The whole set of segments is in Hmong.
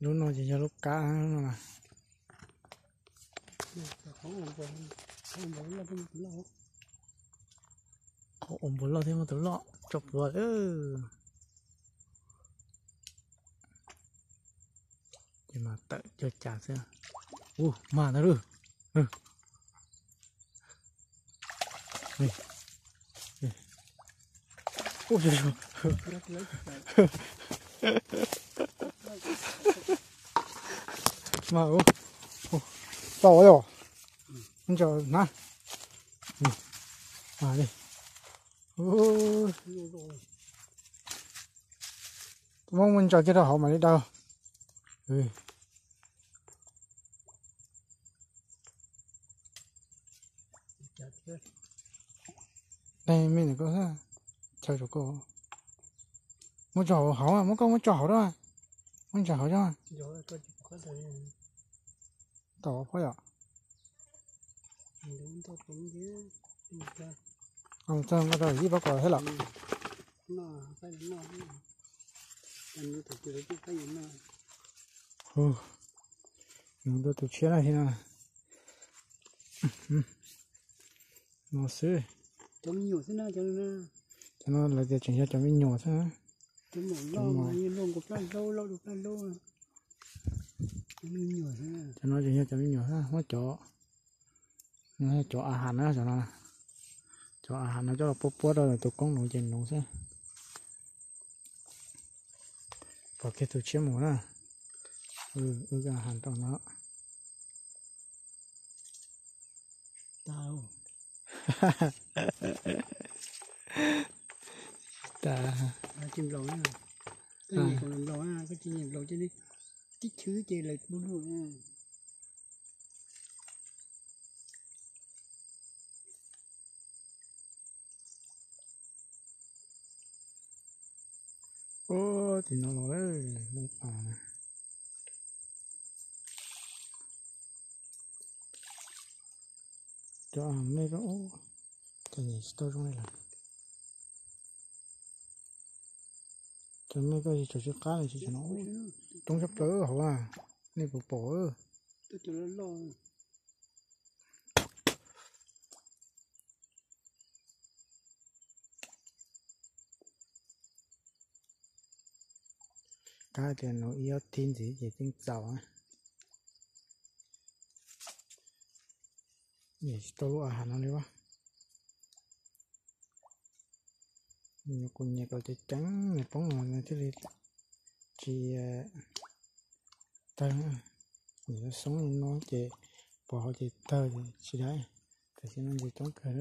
Lub no ces yog lub kab no. Qhov ua npua loj thiab muaj tus loj tso pluav lawm. Ces mas tawm cuag cas xwb. Ua mas ntag lawm. Mas tau yom. Ntsaum hnav. Muab mus ntsaum kiag rau hauv mam li daws. Daig me ntawm koj xwb, chaw rau koj. Muab tso hauv, muab koj muab tso hauv rau, muab ntsaum hauv rau. Tau pob yom. Txog nqa rau ib pob kos thiab los. Nws tus tshiab na, no xwb. Cov no lawv tias tseem yog cov me nyuam xwb. Cov no tseem yog cov me nyuam xwb, muab cov, cov a has na, cov no, cov a has no coj los puab puab rau tus koob nuv ces nuv xwb. Pom kiag tus tshiab mus na. Wb a has rau no. Tas. Tsis nplaum, koj nyiam nplaum, koj tsis nyiam nplaum ces tib chwv ces lawv pub lug. Ub, tim no los lawm, lub pas. Cov me koj, cov nyem tsis tau zoo li lawm. Cov me koj tsis tshua sib qab li, tsis tshua no. Coob tshaj plaws hauv a, nej puas pom? Qab tias nws ib ob thib ntxiv ces yeej txaus. Nyiam tsis tau lub a has no li as. Kuv nyiam kom ceev ceev nws poob los nws thiaj li tsis tawg. Nyiam xoob li no ces pov hauv ces tawg ces tsis dai. Tam sim no ces coob kawg.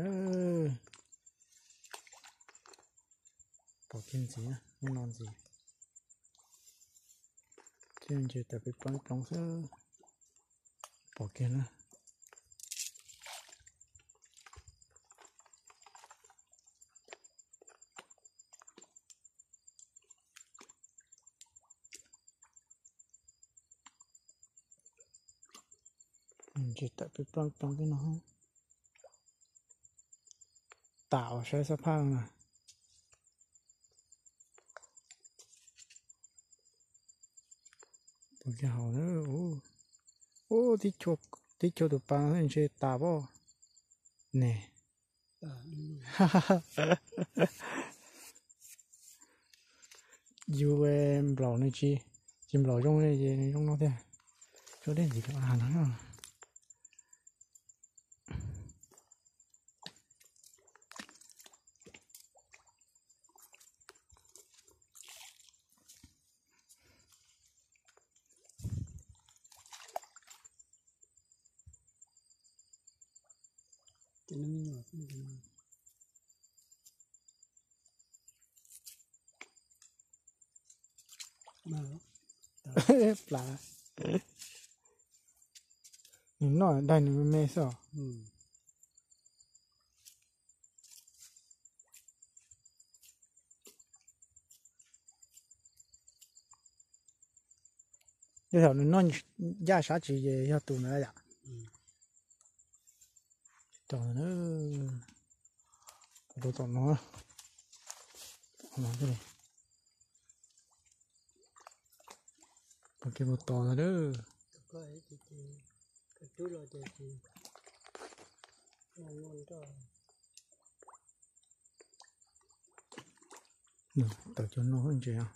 Pom kiag ntxiv, lub no ntxiv. Thiab ntses tawm ploov ploov xwb. Pom kiag na. Ntses tawm ploov ploov tej no. Tas ua saib xab phaj na. Tus yog hauv na. Ub, tib chua tus pas no ntshe tas pob ne. Yus nplaum nws tsis, tsis nplaum zoo li ces nws zoo no tiag. Tsuas dej ntxiv rau a no. Plas. Nws noj daig nws me me xwb os. Yog thaum nws noj ncaj sab tsis ces yog tus ntawd yom. Tom no, tom no, tom no thiaj li. Kev mus tos lawm. Tawm cov no ntses.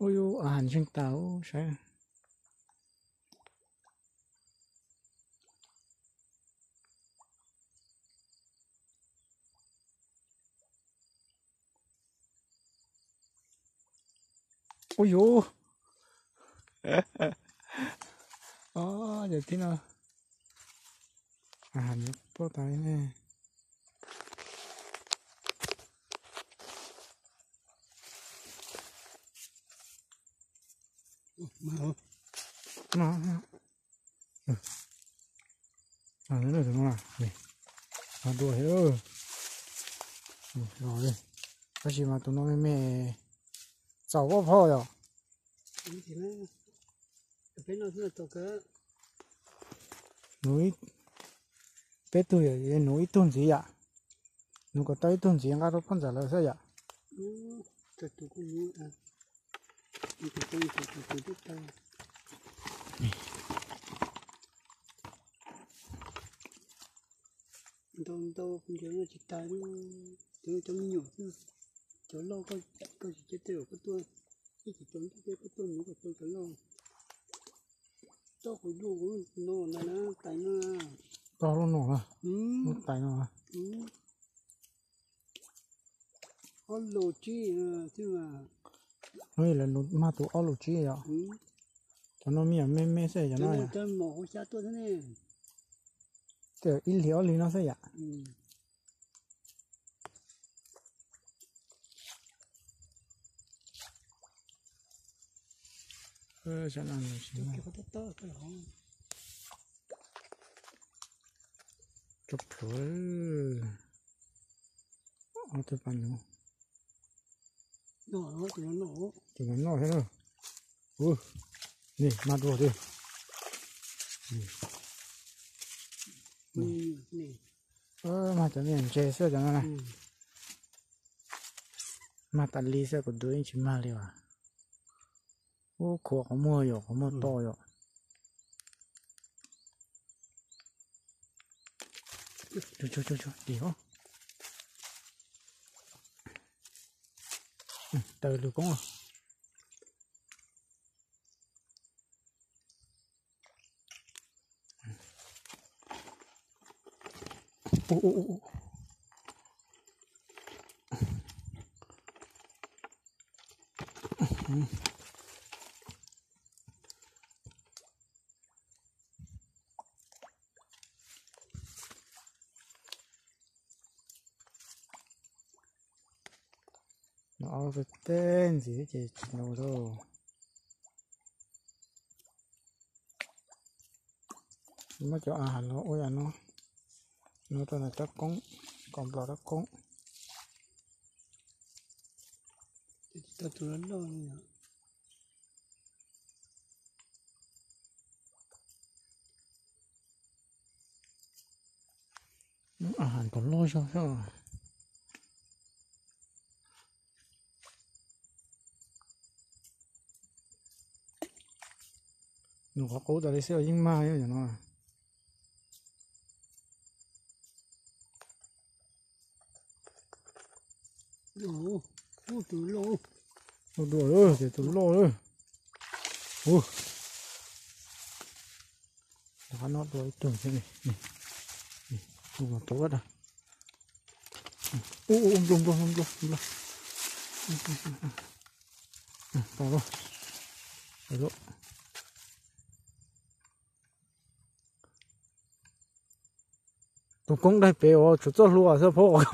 Ua yus a ha ntseeg tas saib. Ui yus, cov tib no, a ha, ploj tas li ne. Tus no, tus no, tab sis mas tus no me me, txaus voj phau yom. Nuv, peb tug, nuv ib tug ntxiv yom. Nuv kom tau ib tug ntxiv nqa rau phauj ntxawm lawv xwb yom. Ntau ntau ntshe no tsis tas, cov me nyuam xwb. Cov loj koj tsis cia tej zaum koj tuaj, ib tsis tau ntuj tej koj tuaj nuv kom tau cov loj. Tau qhov duaj no na, tais no. Tau lub no na, lub tais no. Ob lus tsib xwb mas. Hnub ib lawv mag tus ob lus tsib yom. Cov no me nyuam me me xwb cov no. Mos hauv xya tuaj thiab ne. Ib hlis ob hlis no xwb yom. Tso plhuav, ob tug pas nuv. Tus no noj thiab na. Ua, nej mag dua thiab. Mag cov me nyuam ntses xwb cov no na. Mag tas li xwb, kuv dua yeej tsis mag li as. Ub, khuav qhov muag yom, qhov muag to yom. Tim os. Taws lug koob los. Nws ob teg ntxiv ces tsis nus lawm. Muab cov a ha los ua yam no, no rau nram cov koob, kom nplom rau koob. A ha, tus loj zog xwb. Nws qhov qub tas li xwb yeej mag no. Tus loj, tus loj. Qhov no dua ib tug thiab, tus no tuav da. Ub, nplua, nplua, nplua, nplua. Tau lauj. Tus koob daig pem uas tshuav txoj hlua xwb phauj.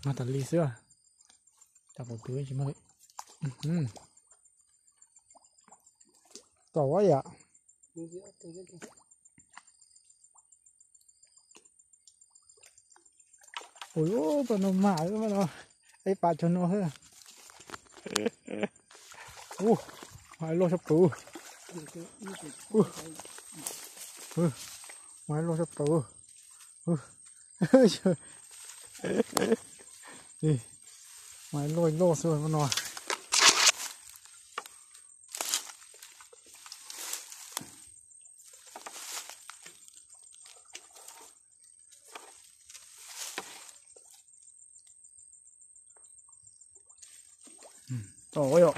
Mag tas li xwb. Tsis mag li. Tau yam. Ua, pab no mag no, ib pas tsuag no xwb. Ub, Mas loj sab plaws. Mas loj sab plaws. Mas loj loj xwb no. Tau yom.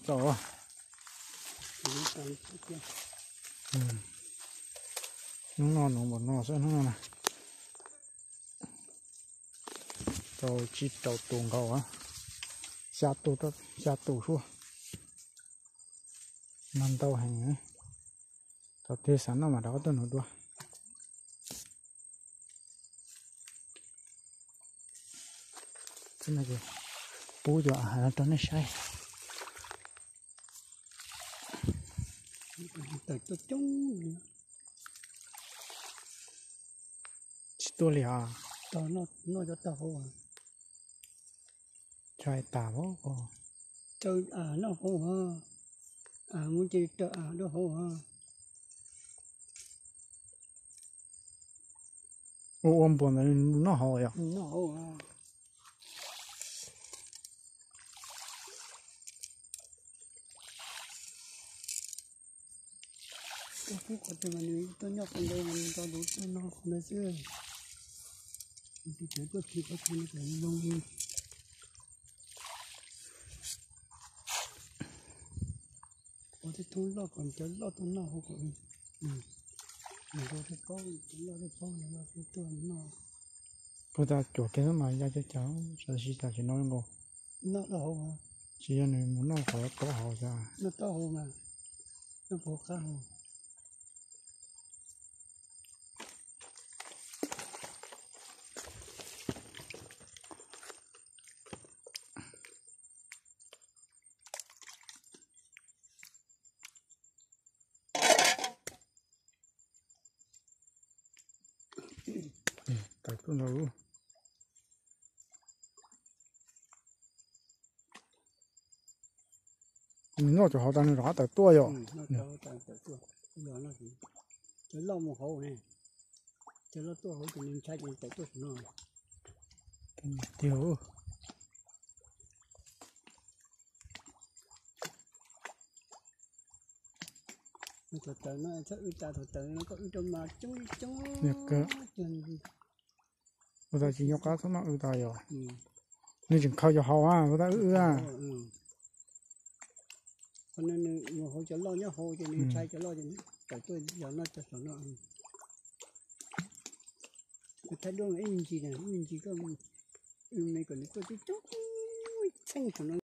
Tau. Hnub no no npaum no xwb hnub no na. Tau tsib rau tus nkaus, xya tus, xya tus suab. Mas ntau heev. Tau tig xav noj mas rov qab tuaj nug dua. Pub cov av no rau nej saib. Tsis tuaj li os. Noj cov tag hauv. Tso tas hauv. Tso av noj hauv os. Av mus ces tso av noj hauv os. Ua ua npuas ntawd noj hauv yom. Koj pub qhov twg mas nws tuaj nyob qhov ntawd mas nws nrog luag tuaj noj qhov ntawd xwb. Nws tus cawv tuaj tsis qhov twg nws kom zoo li. Ua tej thoob loj kom cov loj tuaj noj hauv kom nws zoo tej paub, cov loj tej paub nws tuaj noj. Puag ta cuam kiag xwb mas ya cov cas, tam sim tam sim no nkaus. Noj tau hauv. Tsis yog nws mus noj qhov rov hauv xwb. Noj tau hauv mas, noj puag qab hauv. Tawm tuaj ntawd. Nws noj cov hauv tas nws rov qab tawm tuaj yom. Cov loj mus hauv ne, cov loj tuaj hauv ces nws ntshai ces tawm tuaj saum no. Tiag. Thaum tawm no txhob wb tas, thaum tawm no koj wb rau mas coob coob. Ua tas tsis nco qab txhob noj wb tas yom. Nws tseem khaws cov hauv a, ua tas wb wb a. Qhov no nws mus hauv cov loj nyob hauv ces nws ntshai cov loj ces tawm tuaj yog noj cov saum no. Thaij duab ib me ntsis na, ib me ntsis koj, me kom nws tuaj coob coob txheej saum no.